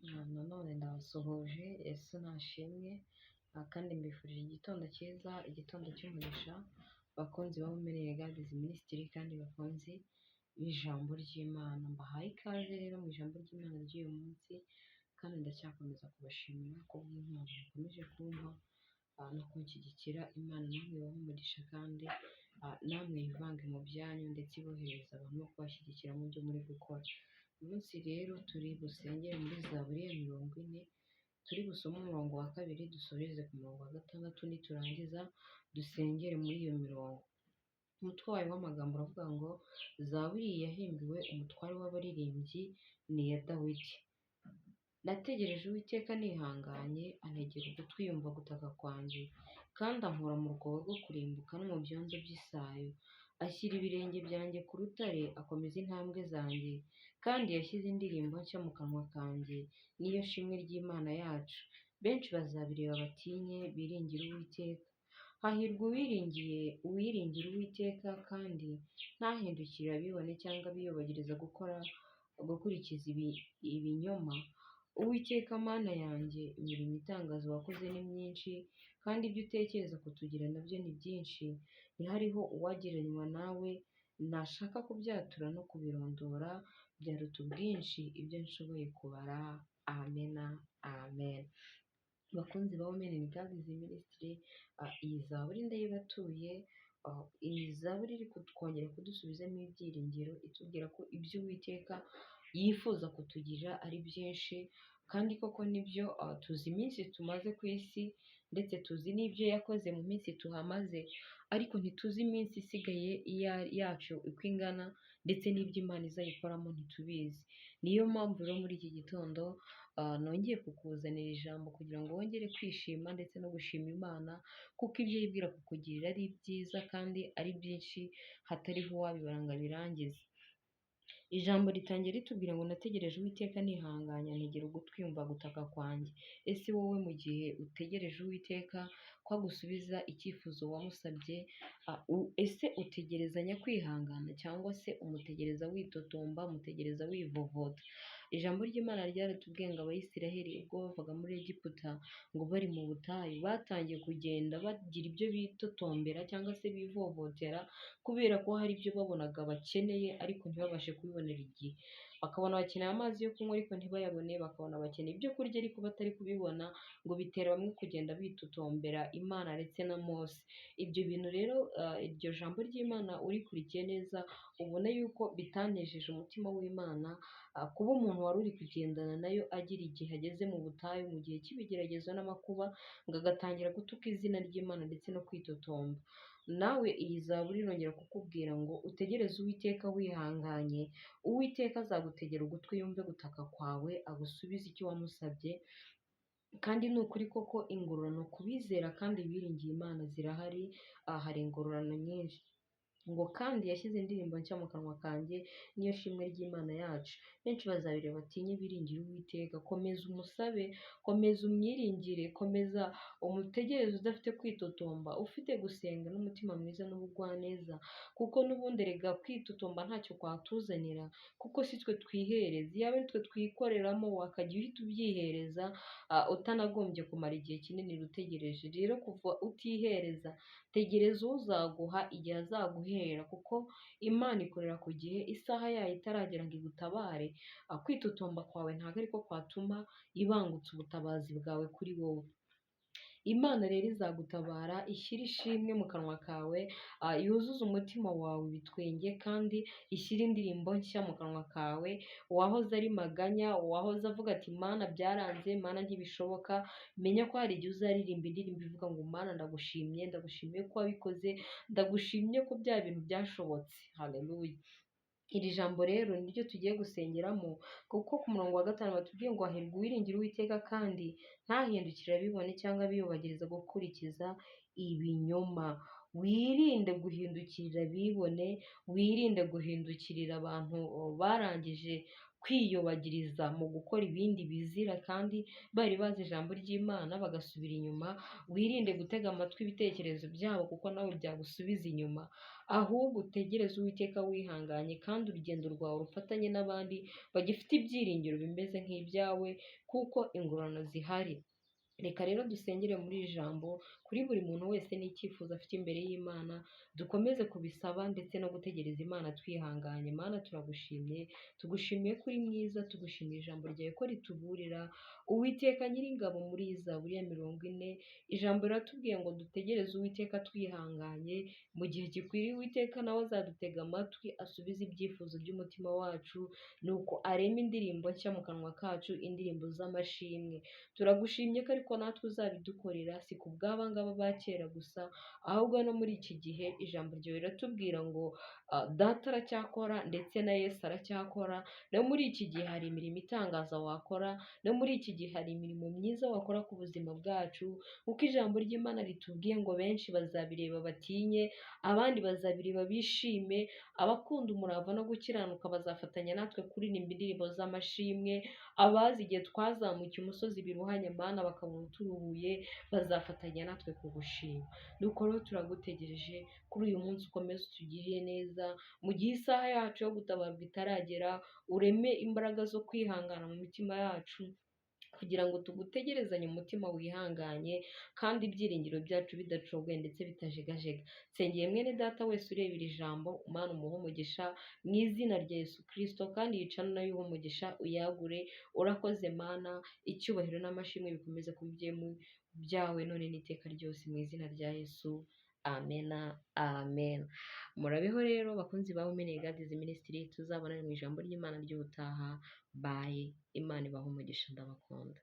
Nanone ndabasuhuje, Yesu nashimwe kandi mbifurije igitondo cyiza, igitondo cy'umugisha, bakunzi ba Women in God Ministry kandi bakunzi b'ijambo ry'Imana. Mbahaye ikaze rero mu ijambo ry'Imana ry'uyu munsi, kandi ndacyakomeza kubashimira kubw'inkunga mukomeje kumpa no kunshyigikira. Imana namwe ibahe umugisha kandi namwe yivange mu byanyu ndetse iboherereza abantu bo kubashyigikira mu byo muri gukora. Uyu munsi rero turi busengere muri Zaburi ya 40, turi busome umurongo wa 2 dusoreze ku murongo wa 6, niturangiza dusengere muri iyo mirongo. Umutwe wayo w'amagambo uravuga ngo Zaburi yahimbiwe umutware w'abaririmbyi ni iya Dawidi. Nategereje Uwiteka nihanganye, antegera ugutwi yumva gutaka kwanjye, kandi ankura mu rwobo rwo kurimbuka no mu byondo by'isayo. Ashyira ibirenge byanjye ku rutare, akomeza intambwe zanjye, kandi yashyize indirimbo nshya mu kanwa kanjye, niyo shimwe ry'Imana yacu. Benshi bazabireba batinye, biringire Uwiteka. Hahirwa uwiringira Uwiteka, kandi ntahindukirire abibone cyangwa abiyobagiriza gukurikiza ibinyoma. Uwiteka Mana yanjye, imirimo itangaza wakoze ni myinshi, kandi ibyo utekereza kutugira nabyo ni byinshi. Ntihariho uwagereranywa nawe, nashaka kubyatura no kubirondora, byaruta ubwinshi ibyo nshoboye kubara. Amena, amen. Bakunzi ba Women in God Ministry, iyi zaburi ndayibatuye. Iyi zaburi iri kutwongera kudusubizamo ibyiringiro, itubwira ko ibyo Uwiteka yifuza kutugirira ari byinshi, kandi koko nibyo. Tuzi iminsi tumaze ku isi, ndetse tuzi n'ibyo yakoze mu minsi tuhamaze, ariko ntituzi iminsi isigaye yacu uko ingana, ndetse n'ibyo Imana izayikoramo ntitubizi. Niyo mpamvu rero muri iki gitondo nongeye kukuzanira ijambo kugira ngo wongere kwishima ndetse no gushima Imana, kuko ibyo yibwira kukugirira ari byiza kandi ari byinshi, hatariho uwabibara ngo abirangize. Ijambo ritangiye ritubwira ngo nategereje Uwiteka nihanganye, antegera ugutwi yumva gutaka kwanjye. Ese wowe mu gihe utegereje Uwiteka ko agusubiza icyifuzo wamusabye, ese utegerezanya kwihangana cyangwa se umutegereza witotomba, umutegereza wivovota? Ijambo ry'Imana ryaratubwiye ngo Abayisiraheli ubwo bavaga muri Egiputa ngo bari mu butayu, batangiye kugenda bagira ibyo bitotombera cyangwa se bivovotera, kubera ko hari ibyo babonaga bakeneye ariko ntibabashe kubibonera igihe. Bakabona bakeneye amazi yo kunywa ariko ntibayabone, bakabona bakeneye ibyo kurya ariko batari kubibona, ngo bitera bamwe kugenda bitotombera Imana ndetse na Mose. Ibyo bintu rero, iryo jambo ry'Imana urikurikiye neza, ubona yuko bitanejeje umutima w'Imana, kuba umuntu wari uri kugendana nayo agira igihe ageze mu butayu mu gihe cy'ibigeragezo n'amakuba, ngo agatangira gutuka izina ry'Imana ndetse no kwitotomba. Nawe iyi zaburi irongera kukubwira ngo utegereze Uwiteka wihanganye, Uwiteka azagutegera ugutwi yumve gutaka kwawe, agusubize icyo wamusabye. Kandi ni ukuri koko ingororano ku bizera kandi biringiye Imana zirahari, hari ingororano nyinshi. Ngo kandi yashyize indirimbo nshya mu kanwa kanjye, niyo shimwe ry'Imana yacu. Benshi bazabireba batinye, biringire Uwiteka. Komeza umusabe, komeza umwiringire, komeza umutegereze udafite kwitotomba, ufite gusenga n'umutima mwiza n'ubugwaneza, kuko n'ubundi erega kwitotomba ntacyo kwatuzanira, kuko si twe twihereza. Iyaba ari twe twikoreramo wakajya uhita ubyihereza, utanagombye kumara igihe kinini utegereje. Rero kuva utihereza, tegereza uzaguha igihe azaguhera, kuko Imana ikorera ku gihe, isaha yayo itaragera ngo igutabare. Kwitotomba kwawe ntabwo ariko kwatuma ibangutsa ubutabazi bwawe kuri wowe. Imana rero izagutabara, ishyire ishimwe mu kanwa kawe, yuzuze umutima wawe ibitwenge, kandi ishyire indirimbo nshya mu kanwa kawe. Uwahoze ari maganya, uwahoze avuga ati Mana byaranze, Mana ntibishoboka, menya ko hari igihe uzaririmba indirimbo ivuga ngo Mana ndagushimye, ndagushimiye ko wabikoze, ndagushimye ko bya bintu byashobotse. Haleluya. Iri jambo rero niryo tugiye gusengeramo, kuko ku murongo wa 5 batubwiye ngo hahirwa uwiringira Uwiteka kandi ntahindukire abibone cyangwa abiyobagiriza gukurikiza ibinyoma. Wirinde guhindukirira abibone, wirinde guhindukirira abantu barangije kwiyobagiriza mu gukora ibindi bizira kandi bari bazi ijambo ry'Imana bagasubira inyuma. Wirinde gutega amatwi ibitekerezo byabo kuko nawe byagusubiza inyuma, ahubwo utegereze Uwiteka wihanganye, kandi urugendo rwawe rufatanye n'abandi bagifite ibyiringiro bimeze nk'ibyawe, kuko ingororano zihari. Reka rero dusengere muri iri jambo kuri buri muntu wese n'icyifuzo afite imbere y'Imana, dukomeze kubisaba ndetse no gutegereza Imana twihanganye. Mana turagushimye, tugushimiye ko uri mwiza, tugushimiye ijambo ryawe ko rituburira. Uwiteka Nyiringabo muri Zaburi ya 40, ijambo riratubwiye ngo dutegereze Uwiteka twihanganye, mu gihe gikwiriye Uwiteka nawe azadutega amatwi asubize ibyifuzo by'umutima wacu, nuko areme indirimbo nshya mu kanwa kacu, indirimbo z'amashimwe. Turagushimye ko ariko natwe uzabidukorera, si ku bw'aba ngaba ba kera gusa, ahubwo no muri iki gihe ijambo ryawe riratubwira ngo Data aracyakora ndetse na Yesu aracyakora, no muri iki gihe hari imirimo itangaza wakora, no muri iki gihe hari imirimo myiza wakora ku buzima bwacu, kuko ijambo ry'Imana ritubwiye ngo benshi bazabireba batinye, abandi bazabireba bishime, abakunda umurava no gukiranuka bazafatanya natwe kuririmba indirimbo z'amashimwe, abazi igihe twazamukiye umusozi biruhanya Mana bakabona uturuhuye, bazafatanya natwe kugushima. Nuko rero turagutegereje kuri uyu munsi, ukomeze utugirire neza, mu gihe isaha yacu yo gutabarwa itaragera, ureme imbaraga zo kwihangana mu mitima yacu, kugira ngo tugutegerezanye umutima wihanganye kandi ibyiringiro byacu bidacogoye ndetse bitajegajega. Nsengeye mwene data wese ureba iri jambo, Mana umuhe umugisha mu izina rya Yesu Kristo, kandi yicana nayo uhe umugisha uyagure. Urakoze Mana, icyubahiro n'amashimwe bikomeze kuba ibyawe none n'iteka ryose mu izina rya Yesu. Amena, amen. Murabeho rero bakunzi ba Women in God Ministry, tuzabonane mu ijambo ry'Imana ry'ubutaha. Bye. Imana ibahe umugisha, ndabakunda.